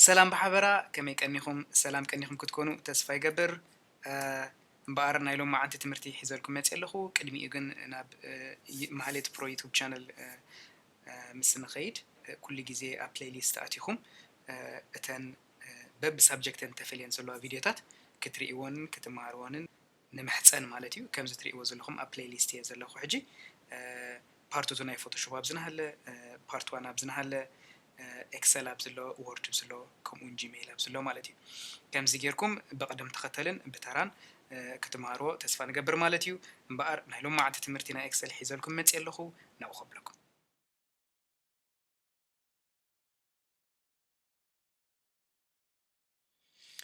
ሰላም ብሓበራ፣ ከመይ ቀኒኹም? ሰላም ቀኒኹም ክትኮኑ ተስፋ ይገብር። እምበኣር ናይ ሎማዓንቲ ትምህርቲ ሒዘልኩም መፅእ ኣለኹ። ቅድሚኡ ግን ናብ ማህሌት ፕሮ ዩቱብ ቻነል ምስ ንኸይድ፣ ኩሉ ግዜ ኣብ ፕሌይሊስት ኣቲኹም እተን በቢ ሳብጀክተን ተፈልየን ዘለዋ ቪድዮታት ክትርእይዎንን ክትመሃርዎንን ንምሕፀን ማለት እዩ። ከምዚ ትርእይዎ ዘለኹም ኣብ ፕሌይሊስት እየ ዘለኹ ሕጂ። ፓርት ቱ ናይ ፎቶሾፕ ኣብዚ ናሃለ፣ ፓርት ዋን ኣብዚ ናሃለ፣ ኤክሰል ኣብዚ ኣሎ፣ ወርድ ኣብዚ ኣሎ፣ ከምኡውን ጂሜይል ኣብዚ ኣሎ ማለት እዩ። ከምዚ ጌርኩም ብቕደም ተኸተልን ብተራን ክትመሃርዎ ተስፋ ንገብር ማለት እዩ። እምበኣር ናይ ሎማዓንቲ ትምህርቲ ናይ ኤክሰል ሒዘልኩም መፅእ ኣለኹ፣ ናብኡ ከብለኩም።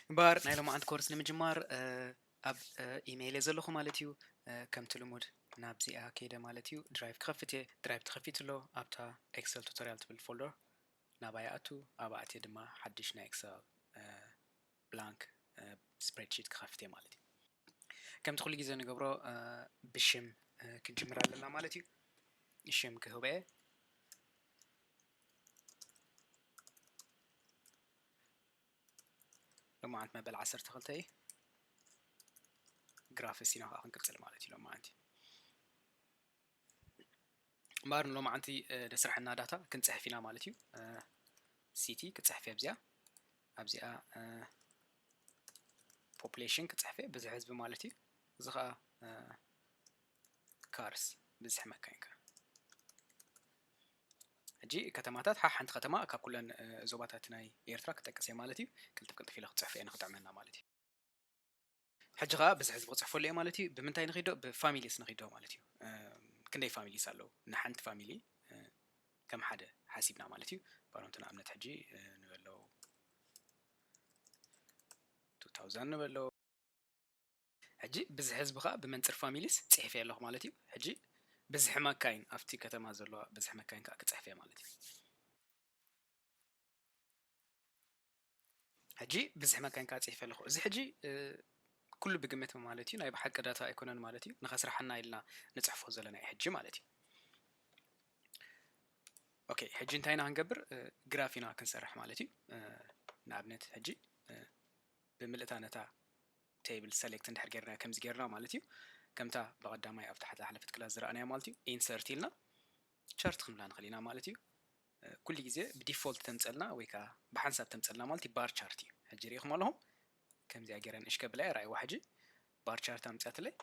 እምበኣር ናይ ሎማዓንቲ ኮርስ ንምጅማር ኣብ ኢሜይል እየ ዘለኹ ማለት እዩ። ከምቲ ልሙድ ናብዚኣ ከይደ ማለት እዩ። ድራይቭ ክኸፍት እየ። ድራይቭ ተኸፊቱ ኣሎ። ኣብታ ኤክሰል ቱቶሪያል ትብል ፎልደር ናባይ ኣቱ፣ ኣብኣ ኣትየ ድማ ሓድሽ ናይ ኤክሰል ብላንክ ስፕሬድሺት ክኸፍት እየ ማለት እዩ። ከምቲ ኩሉ ግዜ ንገብሮ ብሽም ክንጅምር ኣለና ማለት እዩ። ሽም ክህበ እየ። ሎማዓንቲ መበል ዓሰርተ ክልተ እዩ። ግራፍ ሲና ከዓ ክንቅፅል ማለት እዩ። ሎማዓንቲ እምበኣር ንሎማዓንቲ ደስርሐና ዳታ ክንፅሕፍ ኢና ማለት እዩ። ሲቲ ክፅሕፍ እየ ኣብዚኣ ኣብዚኣ ፖፑሌሽን ክፅሕፍ እየ፣ ብዝሒ ህዝቢ ማለት እዩ። እዚ ከዓ ካርስ ብዝሒ መካይንካ። ሕጂ ከተማታት ሓ ሓንቲ ከተማ ካብ ኩለን ዞባታት ናይ ኤርትራ ክጠቅስ እየ ማለት እዩ። ቅልጥፍ ቅልጥፍ ኢለ ክፅሕፍ እየ ንክጥዕመና ማለት እዩ። ሕጂ ከዓ ብዝሒ ህዝቢ ክፅሕፈሉ እየ ማለት እዩ። ብምንታይ ንኺዶ? ብፋሚሊስ ንኺዶ ማለት እዩ። ክንደይ ፋሚሊስ ኣለዉ? ንሓንቲ ፋሚሊ ከም ሓደ ሓሲብና ማለት እዩ። ባሮንቱ ንኣብነት ሕጂ ንበለው ቱ ታውዛንድ ንበለው። ሕጂ ብዝሒ ህዝቢ ከዓ ብመንፅር ፋሚሊስ ፅሒፈ ኣለኹ ማለት እዩ። ሕጂ ብዝሒ መካይን ኣብቲ ከተማ ዘለዋ ብዝሒ መካይን ከዓ ክፅሕፈ ማለት እዩ። ሕጂ ብዝሒ መካይን ከዓ ፅሒፈ ኣለኹ። እዚ ሕጂ ኩሉ ብግምት ማለት እዩ፣ ናይ ብሓቂ ዳታ ኣይኮነን ማለት እዩ። ንኸስርሓና ኢልና ንፅሕፎ ዘለና እዩ ሕጂ ማለት እዩ። ኦኬ፣ ሕጂ እንታይ ኢና ክንገብር? ግራፍ ኢና ክንሰርሕ ማለት እዩ። ንኣብነት ሕጂ ብምልእታ ነታ ቴብል ሰሌክት እንድሕር ጌርና ከምዚ ጌርና ማለት እዩ። ከምታ ብቐዳማይ ኣብ ታሕቲ ዝሓለፈት ክላስ ዝረኣናያ ማለት እዩ። ኢንሰርት ኢልና ቻርት ክንብላ ንኽእል ኢና ማለት እዩ። ኩሉ ግዜ ብዲፎልት ተምፀልና ወይ ከዓ ብሓንሳብ ተምፀልና ማለት እዩ ባር ቻርት እዩ። ሕጂ ሪኢኹም ኣለኹም ከምዚኣ ጌረ ንእሽከ ብላይ ራእይዋ ሕጂ ባር ቻርት ኣምፅኣትለይ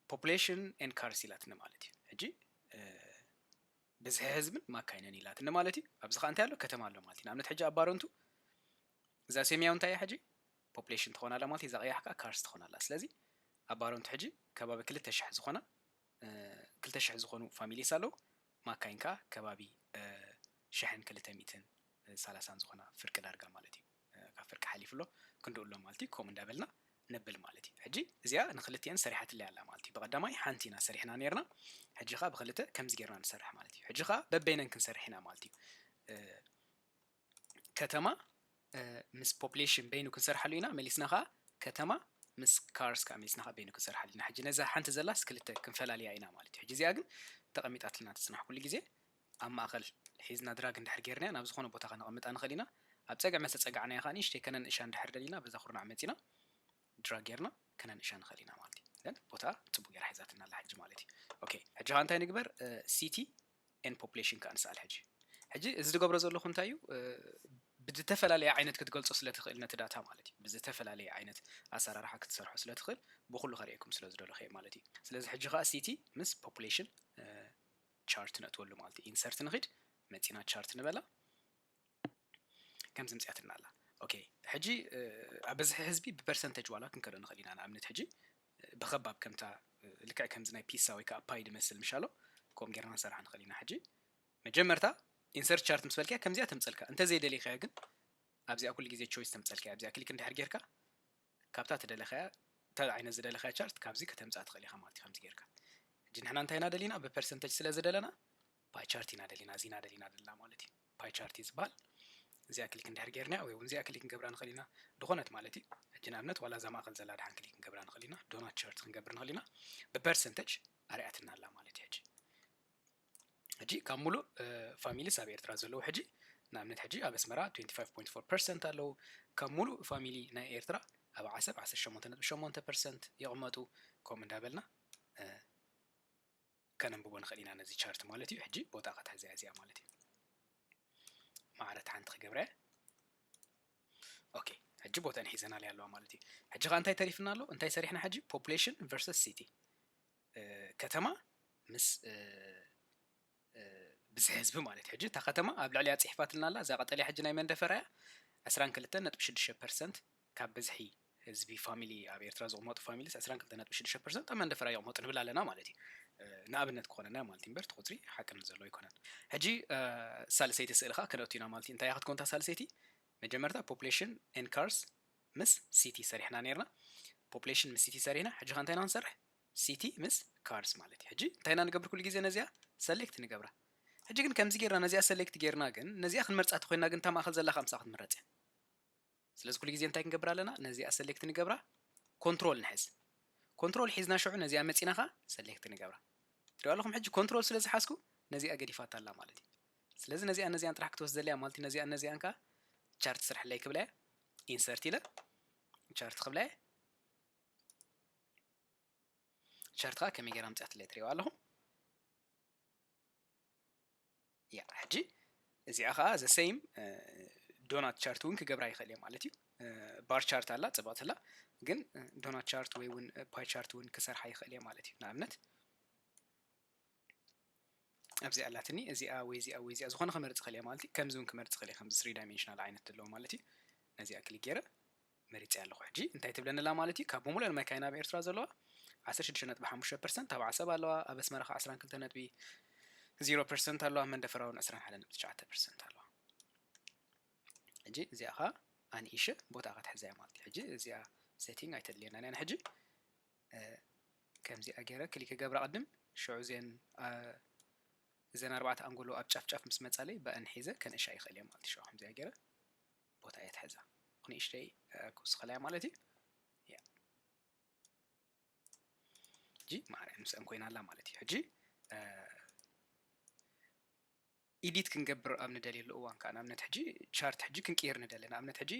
ፖፑሌሽን ኤንድ ካርስ ኢላትኒ ማለት እዩ። ሕጂ ብዝሒ ህዝብን ማካይነን ኢላትኒ ማለት እዩ። ኣብዚ ከዓ እንታይ ኣሎ? ከተማ ኣሎ ማለት እዩ። ንኣብነት ሕጂ ኣብ ባረንቱ እዛ ሰማያዊ እንታይ እያ ሕጂ? ፖፑሌሽን ትኾን ኣላ ማለት እዩ። እዛ ቀያሕ ከዓ ካርስ ትኾን ኣላ። ስለዚ ኣብ ባረንቱ ሕጂ ከባቢ ክልተ ሽሕ ዝኾና ክልተ ሽሕ ዝኾኑ ፋሚሊስ ኣለዉ። ማካይን ከዓ ከባቢ ሽሕን ክልተ ሚእትን ሰላሳን ዝኾና ፍርቂ ዳርጋ ማለት እዩ። ካብ ፍርቂ ሓሊፉ ኣሎ ክንድኡ ኣሎ ማለት እዩ። ከምኡ እንዳበልና ነብል ማለት እዩ። ሕጂ እዚኣ ንክልቲአን ሰሪሓትለይ ኣላ ማለት እዩ። ብቐዳማይ ሓንቲ ኢና ሰሪሕና ነርና፣ ሕጂ ከዓ ብክልተ ከምዚ ጌርና ንሰርሕ ማለት እዩ። ሕጂ ከዓ በበይነን ክንሰርሕ ኢና ማለት እዩ። ከተማ ምስ ፖፕሌሽን በይኑ ክንሰርሓሉ ኢና። መሊስና ከዓ ከተማ ምስ ካርስ ከዓ መሊስና ከዓ በይኑ ክንሰርሓሉ ኢና። ሕጂ ነዛ ሓንቲ ዘላስ ክልተ ክንፈላልያ ኢና ማለት እዩ። ሕጂ እዚኣ ግን ተቐሚጣትልና ትፅናሕ ኩሉ ግዜ። ኣብ ማእኸል ሒዝና ድራግ እንድሕር ጌርናያ ናብ ዝኾነ ቦታ ከነቐምጣ ንኽእል ኢና። ኣብ ፀግዒ መስ ተፀጋዕናያ ከዓ ንእሽተይ ከነንእሻ እንድሕር ደሊና በዛ ኩርናዕ መፂና ድራግ ጌርና ከነንእሻ ንኽእል ኢና ማለት እዩ። ዘን ቦታ ፅቡቅ ጌራ ሒዛትና ኣላ ሕጂ ማለት እዩ። ኦኬ፣ ሕጂ ከዓ እንታይ ንግበር? ሲቲ ኤን ፖፕሌሽን ከዓ ንስኣል ሕጂ። ሕጂ እዚ ዝገብሮ ዘለኹ እንታይ እዩ? ብዝተፈላለየ ዓይነት ክትገልጾ ስለ ትኽእል ነቲ ዳታ ማለት እዩ። ብዝተፈላለየ ዓይነት ኣሰራርሓ ክትሰርሖ ስለ ትኽእል ብኹሉ ከርእየኩም ስለ ዝደለኹ እየ ማለት እዩ። ስለዚ ሕጂ ከዓ ሲቲ ምስ ፖፕሌሽን ቻርት ነእትወሉ ማለት እዩ። ኢንሰርት ንኺድ፣ መፂና ቻርት ንበላ። ከምዚ ምፅያትና ኣላ። ኦኬ፣ ሕጂ ኣብ ብዝሒ ህዝቢ ብፐርሰንተጅ ዋላ ክንከዶ ንኽእል ኢና። ንኣብነት ሕጂ ብኸባብ ከምታ ልክዕ ከምዚ ናይ ፒሳ ወይ ከዓ ፓይ ድመስል ምሻሎ ከምኡ ጌርና ንሰርሓ ንኽእል ኢና። ሕጂ መጀመርታ ኢንሰርት ቻርት ምስ በልካያ ከምዚኣ ተምፀልካ። እንተ ዘይደሊኻያ ግን ኣብዚኣ ኩሉ ግዜ ቾይስ ተምፀልካ። ኣብዚኣ ክሊክ እንድሕር ጌርካ ካብታ ትደለኻያ፣ እንታይ ዓይነት ዝደለኻያ ቻርት ካብዚ ከተምፅኣ ትኽእል ኢኻ ማለት እዩ። ከምዚ ጌርካ ሕጂ ንሕና እንታይ ኢና ደሊና? ብፐርሰንተጅ ስለ ዝደለና ፓይ ቻርት ኢና ደሊና፣ እዚ ኢና ደሊና ዘለና ማለት እዩ። ፓይ ቻርት እዩ ዝበሃል። እዚኣ ክሊክ እንድሕር ጌርና ወይ እውን እዚኣ ክሊክ ክንገብራ ንኽእል ኢና፣ ዝኾነት ማለት እዩ። ሕጂ ንኣብነት ዋላ እዛ ማእኸል ዘላ ድሓን ክሊክ ክንገብራ ንኽእል ኢና፣ ዶናት ቻርት ክንገብር ንኽእል ኢና። ብፐርሰንተጅ ኣርኣያትና ኣላ ማለት እዩ። ሕጂ ሕጂ ካብ ሙሉእ ፋሚሊስ ኣብ ኤርትራ ዘለዉ ሕጂ ንኣብነት ሕጂ ኣብ ኣስመራ twenty five point four percent ኣለዉ። ካብ ሙሉእ ፋሚሊ ናይ ኤርትራ ኣብ ዓሰብ ዓሰርተ ሸሞንተ ነጥቢ ሸሞንተ ፐርሰንት ይቕመጡ። ከምኡ እንዳበልና ከነንብቦ ንኽእል ኢና ነዚ ቻርት ማለት እዩ። ሕጂ ቦታ ክትሕዛ እዚኣ ማለት እዩ። ማዕረት ሓንቲ ክገብረ። ኦኬ፣ ሕጂ ቦታ ንሒዘናል ኣለዋ ማለት እዩ። ሕጂ ኸ እንታይ ተሪፍና ኣሎ? እንታይ ሰሪሕና ሕጂ? Population versus city፣ ከተማ ምስ ብዝሒ ህዝቢ ማለት እዩ። ሕጂ እታ ከተማ ኣብ ልዕሊያ ጽሒፋትልና ኣላ። እዛ ቀጠልያ ሕጂ ናይ መንደፈራ እያ። ዕስራን ክልተን ነጥቢ ሽዱሽተ ፐርሰንት ካብ ብዝሒ ህዝቢ ፋሚሊ ኣብ ኤርትራ ዝቕመጡ ፋሚሊስ ዕስራን ክልተን ነጥቢ ሽዱሽተ ፐርሰንት ኣብ መንደፈራ ይቕመጡ ንብል ኣለና ማለት እዩ። ንኣብነት ክኾነና ማለት እዩ እምበር እቲ ቁጽሪ ሓቂ ንዘሎ ኣይኮነን። ሕጂ ሳልሰይቲ ስእሊ ከዓ ክነእቱ ኢና ማለት እዩ። እንታይ እያ ክትኮን እታ ሳልሰይቲ? መጀመርታ population and cars ምስ ሲቲ ሰሪሕና ነርና። Population ምስ ሲቲ ሰሪሕና፣ ሕጂ ከ እንታይ ኢና ክንሰርሕ? ሲቲ ምስ ካርስ ማለት እዩ። ሕጂ እንታይ ኢና ንገብር? ኩሉ ግዜ ነዚኣ ሰሌክት ንገብራ። ሕጂ ግን ከምዚ ጌርና ነዚኣ ሰሌክት ጌርና ግን ነዚኣ ክንመርጻ ተኮይና ግን እታ ማእኸል ዘላ ከኣ ምሳኣ ክትምረጽ እያ። ስለዚ ኩሉ ግዜ እንታይ ክንገብር ኣለና? ነዚኣ ሰሌክት ንገብራ፣ ኮንትሮል ንሕዝ። ኮንትሮል ሒዝና ሽዑ ነዚኣ መጺና ከኣ ሰሌክት ንገብራ። ትሪኦ ኣለኹም ሕጂ ኮንትሮል ስለ ዝሓዝኩ ነዚኣ ገዲፋታ ኣላ ማለት እዩ። ስለዚ ነዚኣ ነዚኣን ጥራሕ ክትወስድ ዘልያ ማለት እዩ። ነዚኣን ነዚኣን ከኣ ቻርት ስርሕለይ ክብላ እየ። ኢንሰርት ኢለ ቻርት ክብላ እየ። ቻርት ከኣ ከመይ ጌራ ኣምጺኣትለይ ትሪእዋ ኣለኹም። ያ ሕጂ እዚኣ ከኣ the same ዶናት ቻርት እውን ክገብራ ይኽእል እየ ማለት እዩ። ባር ቻርት ኣላ ጽብቕቲ ኣላ፣ ግን ዶናት ቻርት ወይ እውን ፓይ ቻርት እውን ክሰርሓ ይኽእል እየ ማለት እዩ። ንኣብነት ኣብዚ ኣላትኒ እዚኣ ወይ እዚኣ ወይ እዚኣ ዝኾነ ክመርጽ ይኽእል እየ ማለት እዩ። ከምዚ እውን ክመርጽ ይኽእል እየ፣ ከምዚ three dimensional ዓይነት ዘለዎ ማለት እዩ። ነዚኣ ክሊክ ገይረ መሪጸ ኣለኹ። ሕጂ እንታይ ትብለኒ ኣላ ማለት እዩ? ካብ ብምሉአን መካይን ኣብ ኤርትራ ዘለዋ ዓሰርተ ሽዱሽተ ነጥቢ ሓሙሽተ ፐርሰንት ኣብ ዓሰብ ኣለዋ፣ ኣብ ኣስመራ ከዓ ዕስራን ክልተ ነጥቢ ዜሮ ፐርሰንት ኣለዋ፣ ኣብ መንደፈራ እውን ዕስራን ሓደ ነጥቢ ትሽዓተ ፐርሰንት ኣለዋ። ሕጂ እዚኣ ከዓ ኣንኢሸ ቦታ ክትሕዛ እያ ማለት እዩ። ሕጂ እዚኣ ሴቲንግ ኣይተድልየናን እያ ንሕጂ። ከምዚኣ ገይረ ክሊክ ክገብራ ቅድም ሽዑ እዘን እዘን ኣርባዕተ ኣንጎሎ ኣብ ጫፍ ጫፍ ምስ መጻለይ ብኣን ሒዘ ከንእሻ ይኽእል እየ ማለት እዩ። ሽዑ ከምዚኣ ገይረ ቦታ እየ ትሕዛ። ንእሽተይ ክውስኸላ እያ ማለት እዩ። ያ። ሕጂ ማዕረ ምስአን ኮይና ኣላ ማለት እዩ። ሕጂ ኤዲት ክንገብር ኣብ ንደልየሉ እዋን ከኣ ንኣብነት ሕጂ ቻርት ሕጂ ክንቅይር ንደሊ። ንኣብነት ሕጂ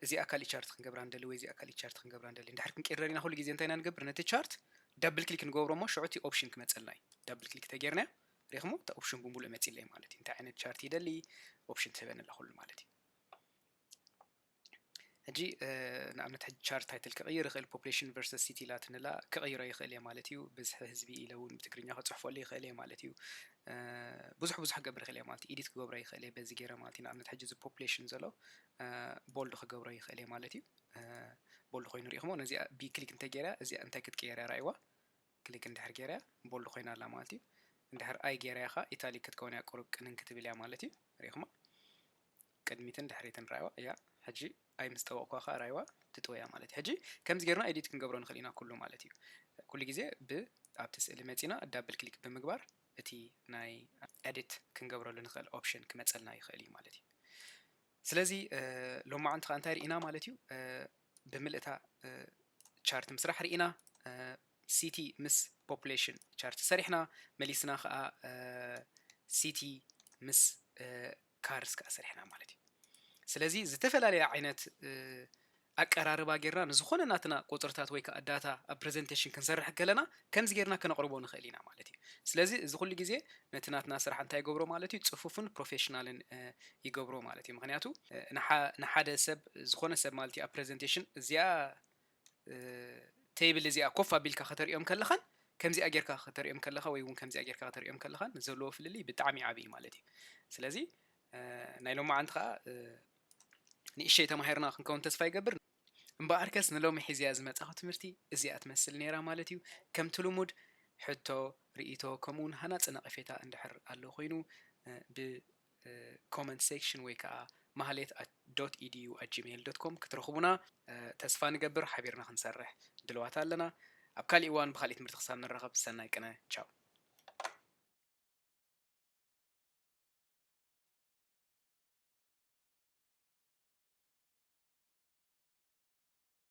እዚኣ ካሊእ ቻርት ክንገብራ ንደሊ ወይ እዚኣ ካሊእ ቻርት ክንገብራ ንደሊ። እንድሕር ክንቅይር ደሊና ኩሉ ግዜ እንታይ ኢና ንገብር? ነቲ ቻርት ዳብል ክሊክ ንገብሮ እሞ ሽዑ እቲ ኦፕሽን ክመጸልና እዩ። ዳብል ክሊክ ተጌርና ሪኽሞ እታ ኦፕሽን ብምሉእ መጺለይ ማለት እዩ። እንታይ ዓይነት ቻርት ይደሊ ኦፕሽን ትህበኒ ኣላ ኩሉ ማለት እዩ። ሕጂ ንኣብነት ሕጂ ቻርት ታይትል ክቕይር ይኽእል፣ ፖፕሌሽን ቨርሰስ ሲቲ ኢላትንላ ክቕይሮ ይኽእል እየ ማለት እዩ። ብዝሒ ህዝቢ ኢለ እውን ብትግርኛ ክጽሕፈሉ ይኽእል እየ ማለት እዩ። ብዙሕ ብዙሕ ክገብር ይኽእል እየ ማለት እዩ። ኤዲት ክገብሮ ይኽእል እየ በዚ ገይረ ማለት እዩ። ንኣብነት ሕጂ እዚ ፖፕሌሽን ዘሎ ቦልድ ክገብሮ ይኽእል እየ ማለት እዩ። ቦልድ ኮይኑ ሪኢኹሞ ነዚኣ ቢ ክሊክ እንተገይረ እዚኣ እንታይ ክትቅየር እያ ራእይዋ። ክሊክ እንድሕር ገይረ ቦልድ ኮይና ኣላ ማለት እዩ። እንድሕር ኣይ ገይረያ ኸዓ ኢታሊክ ክትከውን እያ፣ ቁሩብ ቅንን ክትብል እያ ማለት እዩ። ሪኢኹማ ቅድሚትን ድሕሪትን ራእይዋ እያ። ሕጂ ኣይ ምስ ጠወቕኳ ኸዓ ራእይዋ ትጥወያ ማለት እዩ። ሕጂ ከምዚ ጌርና ኤዲት ክንገብሮ ንኽእል ኢና ኩሉ ማለት እዩ። ኩሉ ግዜ ብ ኣብቲ ስእሊ መጺና ዳብል ክሊክ ብምግባር እቲ ናይ ኤዲት ክንገብረሉ ንኽእል ኦፕሽን ክመጸልና ይኽእል እዩ ማለት እዩ። ስለዚ ሎማዓንቲ ኸዓ እንታይ ርኢና ማለት እዩ? ብምልእታ ቻርት ምስራሕ ርኢና፣ ሲቲ ምስ ፖፕሌሽን ቻርት ሰሪሕና፣ መሊስና ኸዓ ሲቲ ምስ ካርስ ከኣ ሰሪሕና ማለት እዩ። ስለዚ ዝተፈላለየ ዓይነት ኣቀራርባ ጌርና ንዝኾነ ናትና ቁጽርታት ወይ ከኣ ዳታ ኣብ ፕረዘንቴሽን ክንሰርሕ ከለና ከምዚ ጌርና ከነቕርቦ ንኽእል ኢና ማለት እዩ። ስለዚ እዚ ኩሉ ግዜ ነቲ ናትና ስራሕ እንታይ ይገብሮ ማለት እዩ? ጽፉፍን ፕሮፌሽናልን ይገብሮ ማለት እዩ። ምኽንያቱ ንሓ-፣ ንሓደ ሰብ፣ ዝኾነ ሰብ ማለት እዩ ኣብ ፕረዘንቴሽን እዚኣ ቴብል እዚኣ ኮፍ ኣቢልካ ከተርእዮም ከለኻን ከምዚኣ ጌርካ ከተርእዮም ከለኻ ወይ እውን ከምዚኣ ጌርካ ከተርእዮም ከለኻን ዘለዎ ፍልልይ ብጣዕሚ ዓብዪ ማለት እዩ። ስለዚ ናይ ሎማዓንቲ ኸዓ ንእሸይ ተማሂርና ክንከውን ተስፋ ይገብር። እምበኣርከስ ንሎሚ ሒዝያ ዝመጻኹ ትምህርቲ እዚኣ ትመስል ነይራ ማለት እዩ። ከምቲ ልሙድ ሕቶ፣ ርእይቶ ከምኡ እውን ሃናጺ ነቐፌታ እንድሕር ኣሎ ኮይኑ ብ ኮመንት ሴክሽን ወይ ከዓ ማህሌት at dot edu at gmail dot com ክትረኽቡና ተስፋ ንገብር። ሓቢርና ክንሰርሕ ድልዋት ኣለና። ኣብ ካሊእ እዋን ብካሊእ ትምህርቲ ክሳብ ንራኸብ ሰናይ ቅነ። ቻው።